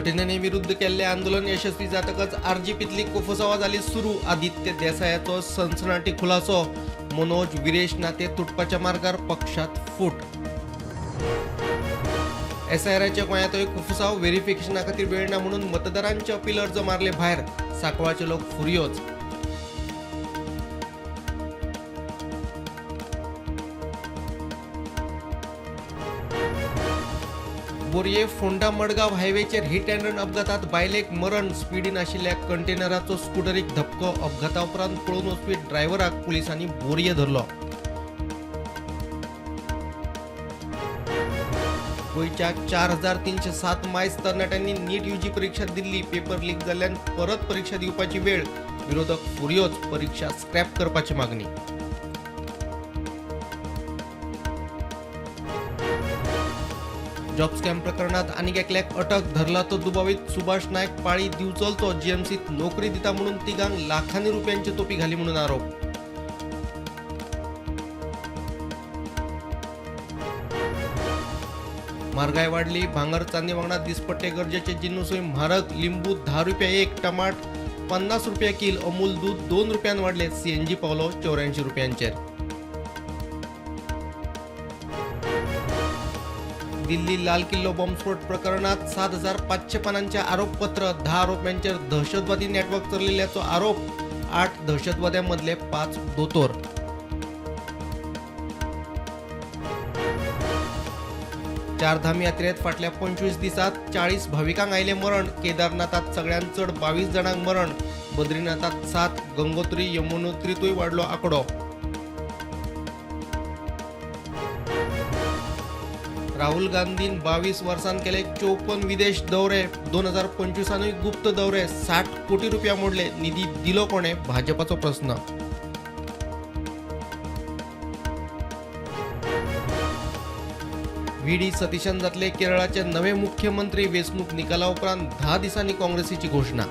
संघटनेने विरुद्ध केल्ले आंदोलन यशस्वी जातकच आरजीपीतली कोफुसावा जाली सुरू. आदित्य देसायाचो सनसनाटी खुलासो. मनोज विरेश नाते तुटपाच्या मार्गार, पक्षात फूट. एसआयआराच्या गोंयांतय कुफुसाव. व्हेरिफिकेशना खातीर वेळ ना म्हणून मतदारांचे अपील अर्ज मारले भायर. सांकवाळचे लोक फुर्योज. बोरये फोंडा मडगांव हायवेचेर हिट अँड रन अपघातात बायलेक मरण. स्पिडीन आशिल्ल्या कंटेनराचो स्कुटरीक धपको. अपघाता उपरांत पळून वचपी ड्रायव्हराक पुलिसांनी बोरये धरलो. गोंयच्या 4307 मायज तरणाट्यांनी नीट युजी परीक्षा दिल्ली. पेपर लीक जाल्ल्यान परत परीक्षा दिवपाची वेळ. विरोधक फुर्योज. परीक्षा स्क्रॅप करपाची मागणी. जॉब स्कॅम प्रकरणात आनीक एकल्याक अटक. धरला तो दुबावीत सुभाष नायक पाळी दिवचलचो. जीएमसीत नोकरी दिता म्हणून तिगांक लाखांनी रुपयांची तोपी घाली म्हणून आरोप. म्हारगाय वाडली. भांगर चांदी वांगडा दिसपट्टे गरजेचे जिन्नसूय म्हारग. लिंबू 10 रुपया एक, टमाट 50 रुपया कील. अमूल दूध 2 रुपयान वाडले. सीएनजी पावलो 84 रुपयांचेर. दिल्ली लाल किल्लो बॉम्बस्फोट प्रकरणात 7500 पानांचे आरोपपत्र. 10 आरोप्यांचेर दहशतवादी नेटवर्क चलयल्ल्याचो आरोप. 8 दहशतवाद्यांमदले 5 दोतोर. चारधाम यात्रेत फाटल्या 25 दिसात 40 भाविकांक आयलें मरण. केदारनाथात सगळ्यांत चड 22 जाणांक मरण. बद्रीनाथात 7, गंगोत्री यमुनोत्रीतूय वाडलो आंकडो. राहुल गांधीन 22 वर्सांत केले 54 विदेश दौरे. 2025 गुप्त दौरे. 60 कोटी रुपया मोडले. निधी दिलो कोणे, भाजपाचो प्रस्न. व्ही डी सतीशन जातले केरळाचे नवे मुख्यमंत्री. वेंचणूक निकाला उपरांत 10 दिसांनी काँग्रेसीची घोशणा.